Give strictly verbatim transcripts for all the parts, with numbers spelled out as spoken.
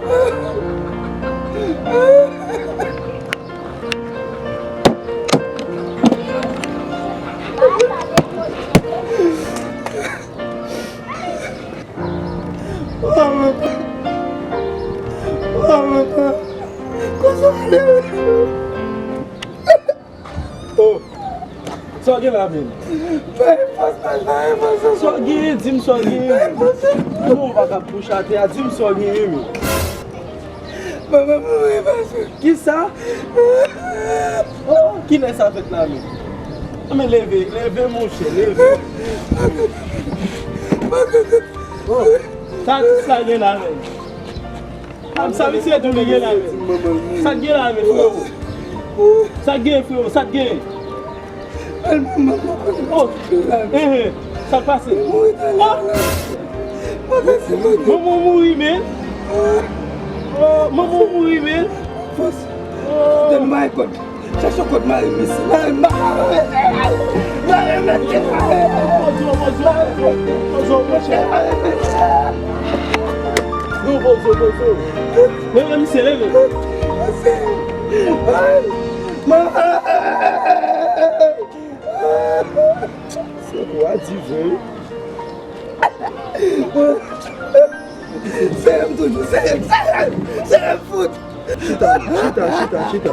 Oh, sa w gen la menm? Sa w gen? Di m sa w gen. Non, w pa ka bouch atè a. Di m sa w gen menm. Manman mouri, pastè. Kisa? Oh, kilè sa fèt la menm? Anben leve, leve monchè, leve. Oh, sa atis la gen la menm? Sa misye tou li gen la menm? Sa k gen la menm, frewo? Sa k gen, frewo? Sa k gen? Oh, eh, eh, sa k pase? Oh! Manman mouri, men. Oh, manman mouri, men. Oh. Chache yon kote mare m isi. Mare m, mare m, mare m isi. Mare m isi. Poze w, poze w. Poze w, monchè. Non, poze w, poze w. Leve, misye, leve. Se kwa diven. Sere m toujou, sere m, sere m, sere m fout. Chita, chita, chita, chita.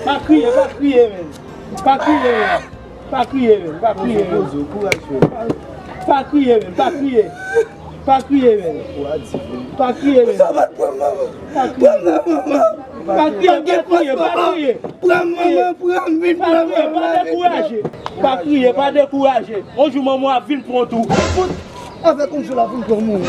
Pa kriye, pa kriye, men. Pa kriye, men. Pa kriye, men. Pa kriye, men. Poze w, kouraj, frè. Pa kriye, men. Pa kriye. Pa kriye, men. Pa kriye, men. Sa pa t pran manman. Pa kriye. Pran manman. Pa kriye, pa kriye, pa kriye. Pran manman, pran vin, pran manman. Pa kriye, pa dekouraje. Pa kriye, pa dekouraje. Yon jou manman w ap vin pran w tou. Avèk yon jou l ap vin pran manman.